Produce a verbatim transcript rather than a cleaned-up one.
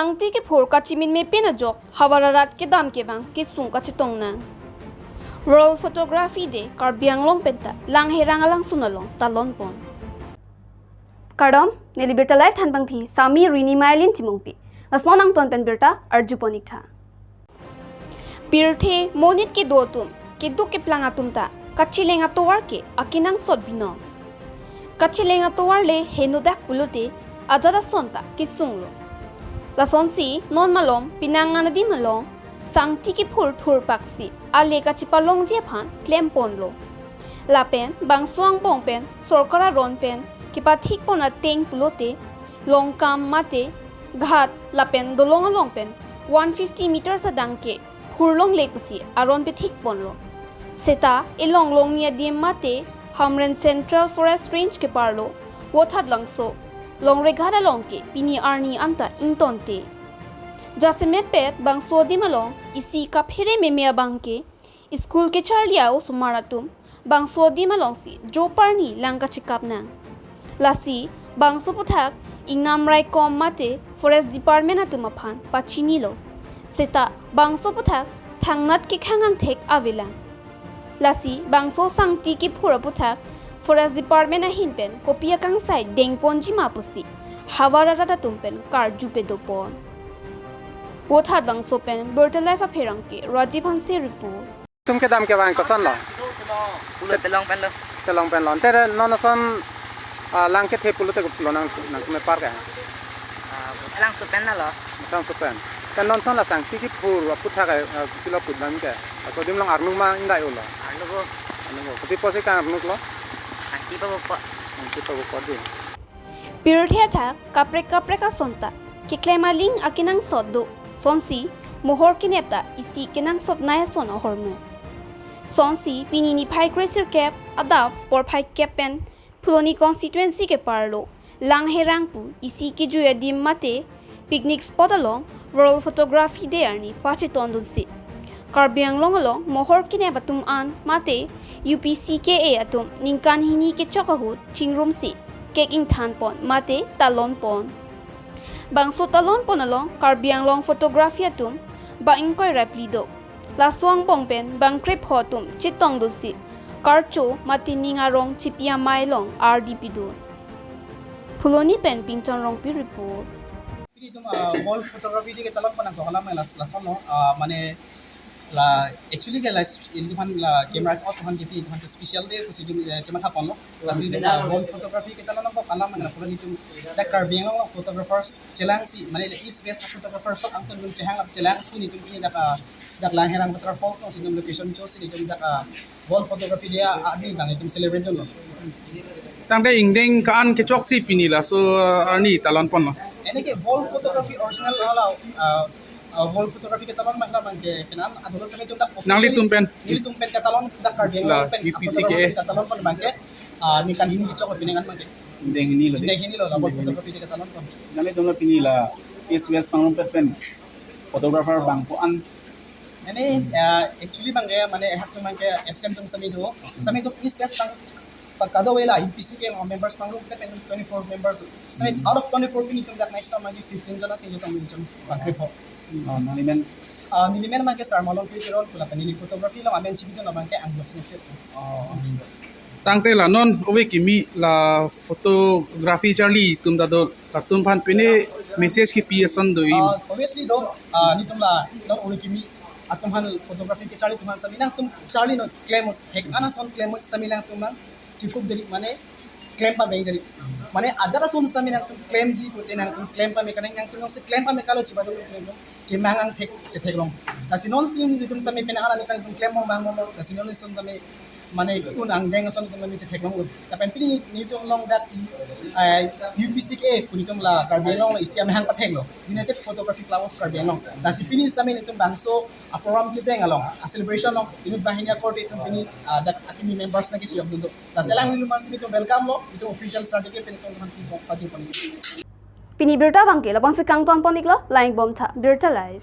Sangti kephur kachimin mepen ajok havar arat kedam kevang kesung kachetong nang. World Photography Day Karbi Anglong penta Langherang alangsun along talon pon. Kardom, neli birta live thanpangphi Sami Rini Mailin Timungpi. Lasnon angton pen birta arju pon ik tha. Pirthe monit kedo atum, keduk keplang atum ta kacheleng atovar ke akenangsot binong. Kacheleng atovar le henodak pulote ajat ason ta kesunglo. Lasonsi non malom penang an adim along sangti kephur thurpaksi ale kachepalongji aphan klemponlo. Lapen bangso angbong pen sorkar aron pen kepathik pon ateng pulote longkam mate ghat lapen dolong along pen one fifty meters adang ke phurlongle pusi aron pethik ponlo. Seta elong longni adim mate Hamren Central Forest Range keparlo Vothatlangso Longreghat along ke pini arni anta ingtonte. Jasemet pet bangso adim along isi kaphere meme abang ke school kecharli a-osomar atum bangso adim alongsi joparni lang kachekap nang. Lasi bangso aputhak ingnam raikom mate Forest Department atum aphan pachinilo. Seta bangso aputhak thangnat kekhang angthek avelang. Lasi bangso sangti kephur aputhak Forest Department ahin pen kopi akangsai dengponji ma pusi havar arat atum pen karju pedopon. Vothatlangso pen Birta Live apherangke Rajiv Hanse report. Tum kedam kevang kosonlo? Pulo telong penlo. Telong penlo. Ante non ason, ah, lang kethe pulote kopilo nang, nangtum epar ke? Ah, Langso pen nalo. Langso pen. Ante non ason la sangti kephur aputhak, ah, pilo pudam ke. Ako adim along arnuk ma indai ulo? Arnuk o. Arnuk o. Kopi pusi ka arnuklo? Sangti pabukpo. Sangti pabukpo di. Pirthe athak kaprek kaprek ason ta keklem aling akenangsot do. Sonsi mohor kenep ta isi kenangsot nai ason ahormu. Sonsi pini niphai kre sirkep adap porphai kep pen Phuloni constituency keparlo Langherang pu isi kejui adim mate picnic spot along World Photography Day arni pachetondunsi Karbi Anglong along mohor kenep atum an mate U P C K A atum ningkan hini kechok ahut chingrumsi cake ingthanpon mate talonpon. Bangso talonpon along Karbi Anglong photography atum bang ingkoi ra phli do. Laso angbong pen bang krepho atum chetongdunsi karcho mate ning arong chepi amei along ardi pidun. Phuloni pen Pinchon Rongpi report. Pini itum, ah, World Photography Day ketalonpon nangkok alam la, lason lo, ah, mane la actually ke la itum aphan la camera out aphan kiti itum aphan special day pusi itum, eh, chemathaponlo. Lasi itum, ah, World Photography ketalon nangkok alam mane la pura itum dak Karbi Anglong photographers chelangsi mane la East West photographers angton itum chehang ap chelangsi itum pini dak, ah, dak Langherang waterfalls alongsi itum location chosi itum dak, ah, World Photography Day a, a, ni bang itum celebrate dunlo. Tangte ingdeng ka-an kechoksi pini laso, uh, arni talonponlo. Ene ke World Photography original hala, uh, uh, World Photography ketalon mahla bang ke penan adolo sami itum dak officially. Nanglitum pen? Nelitum pen ketalon dak Karbi Anglong la pen U P C K A photography ketalonpon bang ke, uh, ningkan hini kechok pini kan bang ke. Ingdeng hini lo. Ingdeng hini lo la World Photography ketalonpon. Nanglitum lo pini la East West pangrum pet pen photographer bang ko-an. Mane, ah, actually bang ke, mane, ehak atum bang ke absent atum sami do. Sami atum East West pang, pa kadokave la U P C K members pangrum pet pen twenty-four members. Sami out of twenty-four pini itum dak next time lagi fifteen jon asi itum itum bang krepho. Oh, nelimen? Ah, nelimen bang ke Sarmalong Kiri Teron, pula pen neli photography along amen chibi itum bang ke Anglo Snapshot. Oh. Tangte la non ove kimi la photography charli atum ta do, latum aphan pine message kipi ason do-i? Ah, obviously do, ah, nelitum la non ove kimi atum aphan photography kecharli atum aphan sami nangtum charli non klem thek an ason klem sami nangtum nang cukup deri mane klem pabeng deri. Mane ajat ason sami nangtum klemji pute nangtum klem pame kanang nangtum nongsi klem pame kalo chiba do nangtum kemang angthek chetheklong. Lasi nonsi nelitum sami pine ala ningkan itum klem mong mang mong. Lasi nonsi sami mane un angdeng ason itum mane chetheklonglo. Lapen pini nelitum along dak, eh, U P C K A pu nelitum la Karbi Anglong la isi amahang patheklo. United Photography Club of Karbi Anglong. Lasi pini sami nelitum bangso a-program kedeng along, a-celebration along, inut banghini akorte itum pini, ah, dak akimi members nangkechiyok dun do. Lasi alanglitum aphan sami itum welcome lo, itum official certificate pen itum aphan pipon pajir pon. Pini birta bang ke labangsi kangtonpon iklo, la-ingbom tha, Birta Live.